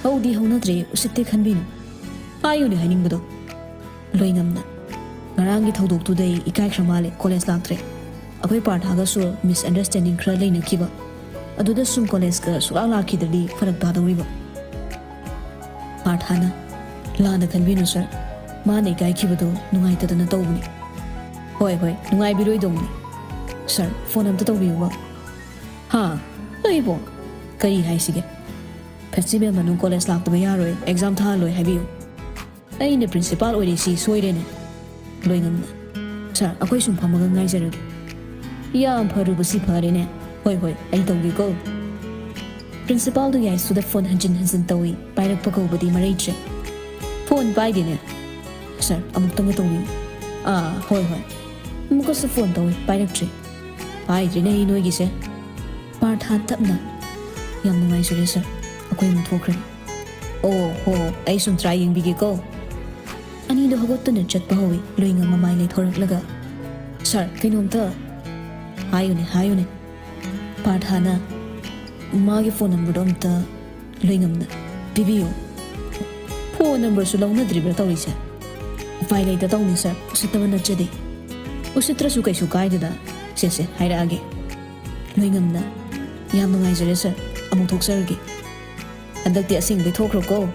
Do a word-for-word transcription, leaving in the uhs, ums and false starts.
ꯍꯧꯗꯤ ꯍꯧꯅꯗ꯭ꯔꯦ, ꯎꯁꯤꯠꯇꯦ ꯈꯟꯕꯤꯅꯨ꯫ ꯍꯥꯏꯌꯨꯅꯦ ꯍꯥꯏꯅꯤꯡꯕꯗꯣ꯫ ꯂꯣꯏꯉꯝꯅ, ꯉꯔꯥꯡꯒꯤ ꯊꯧꯗꯣꯛꯇꯨꯗꯩ ꯏꯀꯥꯏꯈ꯭ꯔ ꯃꯥꯜꯂꯦ, ꯀꯣꯂꯦꯖ ꯂꯥꯛꯇ꯭ꯔꯦ꯫ ꯑꯩꯈꯣꯏ ꯄꯥꯔꯊꯥꯒꯁꯨ ꯃꯤꯁꯑꯟꯗꯔꯁꯇꯦꯟꯗꯤꯡ ꯈꯔ ꯂꯩꯅꯈꯤꯕ꯫ ꯑꯗꯨꯗ ꯁꯨꯝ ꯀꯣꯂꯦꯖꯀ ꯁꯨꯛꯂꯥꯛ ꯂꯥꯛꯈꯤꯗ꯭ꯔꯗꯤ ꯐꯔꯛ ꯇꯥꯗꯧꯔꯤꯕ꯫ ꯄꯥꯔꯊꯥꯅ, ꯂꯥꯟꯅ ꯈꯟꯕꯤꯅꯨ ꯁꯥꯔ, ꯃꯥꯅ ꯏꯀꯥꯏꯈꯤꯕꯗꯣ ꯅꯨꯡꯉꯥꯏꯇꯗꯅ ꯇꯧꯕꯅꯤ꯫ ꯍꯣꯏ ꯍꯣꯏ, ꯅꯨꯡꯉꯥꯏꯕꯤꯔꯣꯏꯗꯧꯅꯤ꯫ ꯁꯥꯔ, ꯐꯣꯟ ꯑꯝꯇ ꯇꯧꯕꯤꯌꯨꯕ꯫ ꯍꯥ? ꯑꯩꯕꯣ? ꯀꯔꯤ ꯍꯥꯏꯁꯤꯒꯦ? ꯐꯦꯁꯇꯤꯚꯦꯜ ꯃꯅꯨꯡ ꯀꯣꯂꯦꯖ ꯂꯥꯛꯇꯕ ꯌꯥꯔꯣꯏ, ꯑꯦꯛꯖꯥꯝ ꯊꯥꯍꯜꯂꯣꯏ ꯍꯥꯏꯕꯤꯌꯨ꯫ ꯑꯩꯅ ꯄ꯭ꯔꯤꯟꯁꯤꯄꯥꯜ ꯑꯣꯏꯔꯤꯁꯤ ꯁꯣꯏꯔꯦꯅꯦ꯫ ꯂꯣꯏꯉꯝꯅ, ꯁꯥꯔ, ꯑꯩꯈꯣꯏ ꯁꯨꯝ ꯐꯝꯃꯒ ꯉꯥꯏꯖꯔꯒꯦ꯫ ꯌꯥꯝ ꯐꯔꯨꯕꯁꯤ ꯐꯔꯦꯅꯦ꯫ ꯍꯣꯏ ꯍꯣꯏ, ꯑꯩ ꯇꯧꯒꯦꯀꯣ꯫ ꯄ꯭ꯔꯤꯟꯁꯤꯄꯥꯜꯗꯨ ꯌꯥꯏꯁꯨꯗ ꯐꯣꯟ ꯍꯟꯖꯤꯟ ꯍꯟꯖꯤꯟ ꯇꯧꯏ, ꯄꯥꯏꯔꯛꯄ ꯀꯧꯕꯗꯤ ꯃꯔꯩꯇ꯭ꯔꯦ꯫ ꯐꯣꯟ ꯄꯥꯏꯗꯦꯅꯦ꯫ ꯁꯥꯔ, ꯑꯃꯨꯛꯇꯪꯒ ꯇꯧꯕꯤꯌꯨ꯫ ꯑꯥ, ꯍꯣꯏ ꯍꯣꯏ꯫ ꯑꯃꯨꯛꯀꯁꯨ ꯐꯣꯟ ꯇꯧꯏ, ꯄꯥꯏꯔꯛꯇ꯭ꯔꯦ꯫ ꯄꯥꯏꯗ꯭ꯔꯦꯅꯦ ꯑꯩ ꯅꯣꯏꯒꯤꯁꯦ꯫ ꯄꯥꯔꯊꯥꯟ ꯇꯞꯅ, ꯌꯥꯝ ꯅꯨꯡꯉꯥꯏꯖꯔꯦ ꯁꯥꯔ, ꯑꯩꯈꯣꯏ ꯑꯃꯨꯛ ꯊꯣꯛꯈ꯭ꯔꯒꯦ꯫ ꯑꯣ ꯍꯣ, ꯑꯩ ꯁꯨꯝ ꯇ꯭ꯔꯥꯏ ꯌꯦꯡꯕꯤꯒꯦꯀꯣ꯫ ꯑꯅꯤꯗꯣ ꯍꯧꯒꯠꯇꯨꯅ ꯆꯠꯄ ꯍꯧꯏ, ꯂꯣꯏꯉꯝ ꯃꯃꯥꯏ ꯂꯩꯊꯣꯔꯛꯂꯒ, ꯁꯥꯔ, ꯀꯩꯅꯣꯝꯇ ꯍꯥꯏꯌꯨꯅꯦ, ꯍꯥꯏꯌꯨꯅꯦ꯫ ꯄꯥꯔꯊꯥꯅ, ꯃꯥꯒꯤ ꯐꯣꯟ ꯅꯝꯕꯔꯗꯣ ꯑꯝꯇ ꯂꯣꯏꯉꯝꯅ ꯄꯤꯕꯤꯌꯨ꯫ ꯐꯣꯟ ꯅꯝꯕꯔꯁꯨ ꯂꯧꯅꯗ꯭ꯔꯤꯕ꯭ꯔꯥ ꯇꯧꯔꯤꯁꯦ? ꯎꯄꯥꯏ ꯂꯩꯇ ꯇꯧꯅꯤ ꯁꯥꯔ, ꯎꯁꯤꯠꯇꯕ ꯅꯠꯆꯗꯦ꯫ ꯎꯁꯤꯠꯇ꯭ꯔꯁꯨ ꯀꯩꯁꯨ ꯀꯥꯏꯗꯦꯗ꯫ ꯁꯦ ꯁꯦ, ꯍꯥꯏꯔꯛꯑꯒꯦ꯫ ꯂꯣꯏꯉꯝꯅ, ꯌꯥꯝ ꯅꯨꯡꯉꯥꯏꯖꯔꯦ ꯁꯥꯔ, ꯑꯃꯨꯛ ꯊꯣꯛꯆꯔꯒꯦ꯫ ꯍꯟꯗꯛꯇꯤ ꯑꯁꯦꯡꯕꯩ ꯊꯣꯛꯈ꯭ꯔꯣꯀꯣ꯫